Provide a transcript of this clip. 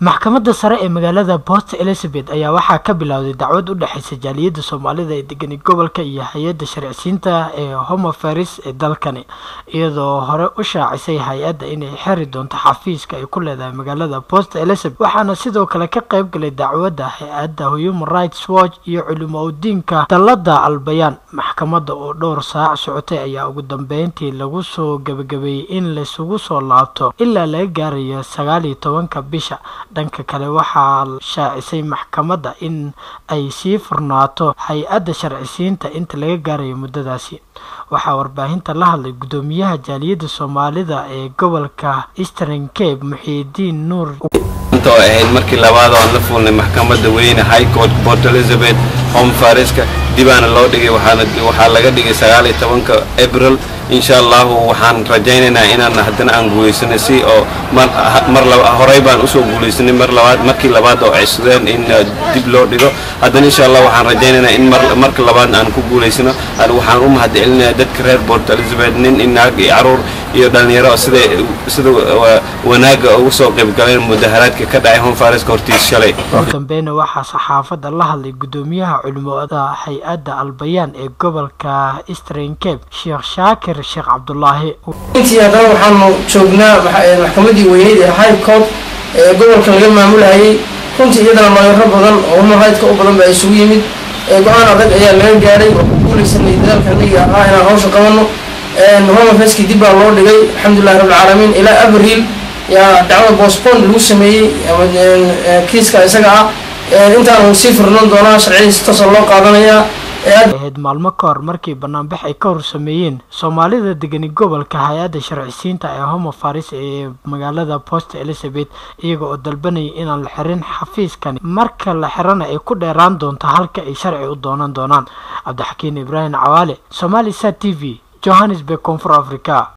Maxkamadda sare ee magaalada Port Elizabeth ayaa waxaa ka bilowday dacwad u dhexeysa jaaliyadda Soomaalida ee degani gobolka iyo hay-adda sharcisiinta ee Home Affairs ee dalkani, iyadoo hore u shaacisay hay-adda inay xiri doonto xafiiska ay ku leedahay magaalada Port Elizabeth. Waxaana sidoo kale ka qayb galay dacwadda hay-adda Human Rights Watch iyo culimo udiinka dalada Albayaan. Maxkamadda oo dhowr saac socotay ayaa ugu dambeyntii lagu soo gabagabeeyey in laisugu soo laabto ilaa laga gaarayo 19-ka bisha. Dhanka kale, waxaa shaacisay maxkamadda in ay sii furnaato hay-adda sharcisiinta inta laga gaarayo muddadaasi. Waxaa warbaahinta la hadlay guddoomiyaha jaaliyadda Soomaalida ee gobolka Eastern Cape, Muxiidiin Nuur. Inta oo ahayd markii labaad oo aan la fuulnay maxkamadda weyne High Court Port Elizabeth, Home Affairs-ka dibaana loo dhigay, waxaana waxaa laga dhigay 19-ka April. Insha Allahu waxaan rajaynaynaa inaan haddana aan guulaysanay, si oo mar mar laba horey baan usoo guulaysanay, mar labaad markii labaad oo codsadeen in dib loo dhigo. Haddana insha Allah waxaan rajaynaynaa in mar marka labaad aan ku guulaysano. Waxaan u mahadcelinayaa dadka reer Port Elizabeth, nin iyo naag iyo caruur iyo dhalinyaro, sida wanaagga ugu soo qayb galeen mudaharaadka ka dhacay Home Affairs-ka hortiis shalay. Ugu dambeyna waxaa saxaafadda la hadlay guddoomiyaha culimada hay-adda Albayaan ee gobolka Eastern Cape, Sheekh Shaakir Sheekh Cabdulaahi. Intii haddana waxaanu joognaa maxkamadii weyneyd ee High Court ee gobolka laga maamulayay. Runtii iyadana looyaro badan oo human right-ka u badan baa isugu yimid. Go-aan adag ayaa laga gaadhay oo ku guulaysanay dadaalka aniga ahaa inaan hawsha qabano. Home Affairs-kii dib baa loo dhigay, alxamdulilahi rabbilcaalamiin, ilaa Abriil yaa dacwada postpone lagu sameeyey ama kiiska isaga ah. Intaan uu sii furnan doonaa, sharciyadiisa toosa loo qaadanayaa. Ahayd maalmo ka hor markii banaanbax ay ka hor sameeyeen Soomaalida degani gobolka hay-adda sharcisiinta ee Home Affairs ee magaalada Port Elizabeth, iyaga oo dalbanaya inaan la xirin xafiiskani, marka la xirana ay ku dheeraan doonto halka ay sharci u doonan doonaan. Cabdixakiin Ibraahim Cawaale, Somali Sat TV, Johannesburg, Koonfur Africa.